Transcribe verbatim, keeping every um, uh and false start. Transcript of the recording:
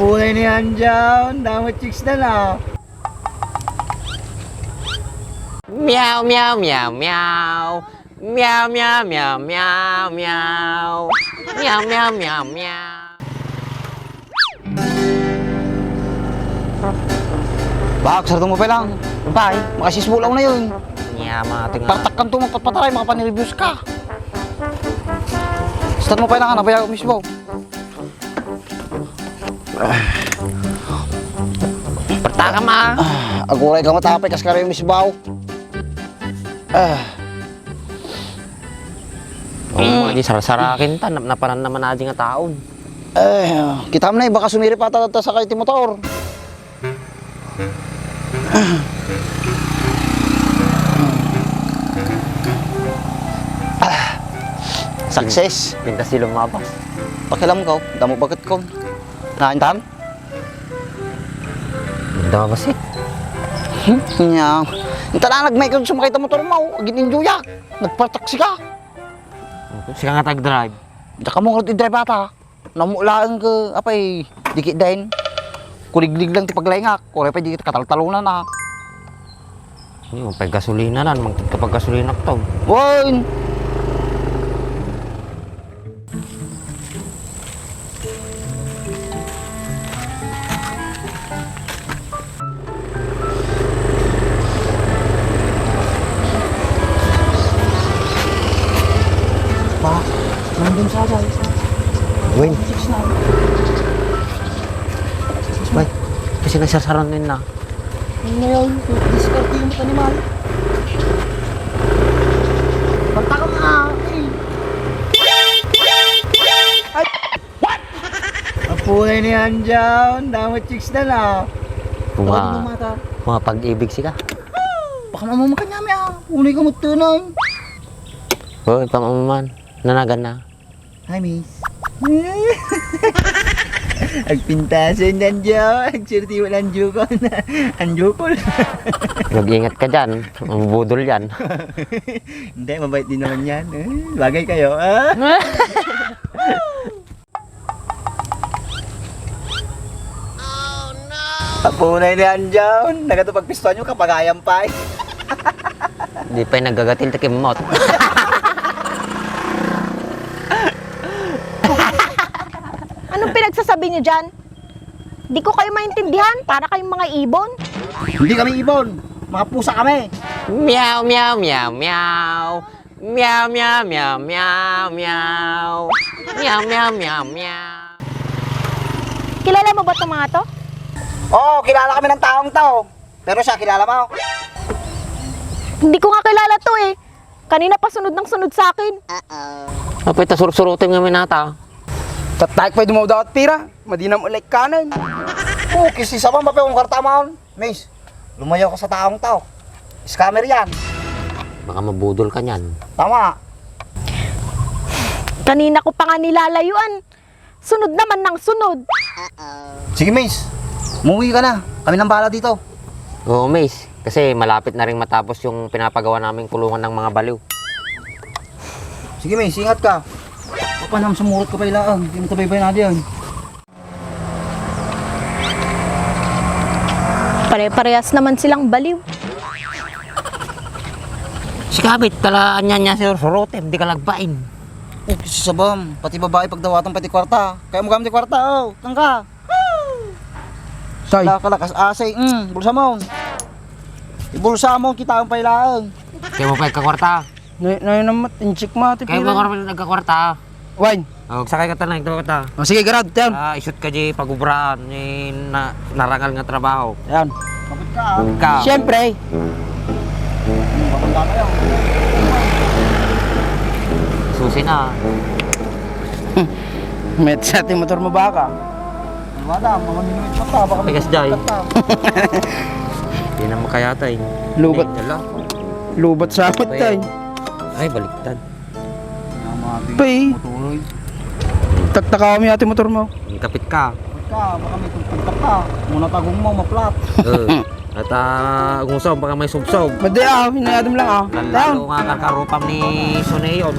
Pulay ni Anjaw, damo chicks na la. Meow, meow, meow, meow. Meow, meow, meow, meow, meow. Meow, meow, meow, meow. Bak, sarto mo pa lang. Pay, makasisbulaw na yun. Niya, mga tinga. Partakkan to, magpatpataray, makapaniribus ka. Start mo pa lang, ano ba yung mismo? Parta ka, ma. Ah, aguray ka matapay, kas ka rin misbaw. Ah. Oo, di sarsarakin ta, nap-, napanan naman adi nga taon. Eh, kita mo na, eh, baka sumiri pa ta, ta sakay ti motor. Ah, success. Pintas di lumabas. Pakialam ko, damo baget ko. Naintan? Damo ba si? Hmm? Nya. Intan na nagmay ko sumakay ta motor mo, agin-enjoy-ak. Nagpartaksi ka. Sika nga tag-drive. Diak kamo nga i-drive ata. Namulaeng ka, apay, dikit dain. Kuliglig lang ti paglaingak. Kuray pay dikit kataltalunan, ah. Ano, pay gasolina nan, mangkit ka pag gasolina to. Wen! Pa, nandun sa agay. Win. Six na. Bay, kasi nagsarsaran na yun na. Ano na yun? Diskarte yung animal. Pagtaka mo na, eh. Ay! Apunay ni Anjaw, damo chicks na la. Mga, Tawag mo mata. Mga pag-ibig sika. Baka mamamakanya mi, ah. Unay ka magtunay. Hoy, pamamuman. Nanagan na. Hi, miss. Agpintasan ni Anjaw. Agserti mo lang jukol na. Ang jukol. Mag-ingat ka dyan. Ang budol yan. Hindi, mabait din naman yan. Eh, bagay kayo, ah. Apunay ni Anjaw, nagatu pagpistoan yung kapagayan pa eh. Di pay naggagatil ti kimmot. Anong pinagsasabi niyo diyan? Di ko kayo maintindihan, para kayong mga ibon. Hindi kami ibon, mga pusa kami. Meow, meow, meow, meow. Meow, meow, meow, meow, meow. Meow, meow, meow, meow. Kilala mo ba 'tong mga 'to? Oo, kilala kami ng taong 'to. Pero siya, kilala mo? Hindi ko nga kilala 'to eh. Kanina pa sunod ng sunod sa akin. Apay ta sursurutem nga minata. Tattayek pay dumawdawat pira. Madinam ulit kanen. Oo, kisi sa pang mape kung karta maon. Miss, lumayo ka sa taong tao. Scammer yan. Baka mabudol ka niyan. Tama. Kanina ko pa nga nilalayuan. Sunod naman ng sunod. Sige, Miss. Umuwi ka na. Kami nang bahala dito. Oo, Miss. Kasi malapit na rin matapos yung pinapagawa naming kulungan ng mga baliw. Sige, Miss. Ingat ka. Papanam, sumurot ka pa ilaang. Hindi mo tabaybay na diyan. Pare-parehas naman silang baliw. Si Kabit, tala, anya niya, sir, surutem, di ka lagpain. Oh, si Sabam, pati babae pagdawatan, pati kwarta. Kaya mo gamit yung kwarta, oh, kangka. Tay. Kala, kalakas, asay, mm, bulsa mo. Ibulsa mo, kita ang pailaang. Kaya mo pa ikakwarta? Na, na yun naman, inchik mo, ate. Kaya mo pa ikakwarta? Wine. Oh, sakay ka tanay, ito ka ta. Oh, sige, garad, yan. Ah, isut ka di pagubraan, ni na, narangal nga trabaho. Yan. Kapit ka, ah. Ka. Siyempre. Matanda na yan. Susi na. Met sa ating motor mo baka. Wala, mga minute pa ta, baka Pikas, Jai. Hindi na makayatay. Lubat. Hindi, dala. Lubat sa apat, Ay. Tay. Ay, baliktad. Pay. Taktaka kami ate motor mo. Ang kapit ka. Kapit ka, baka may tugtugtak ka. Muna tagong mo, maplat. Oo. At, ah, kung saan, baka may subsob. Madi, ah, hinayadam lang, ah. Lalo nga kakarupang ni Soneon.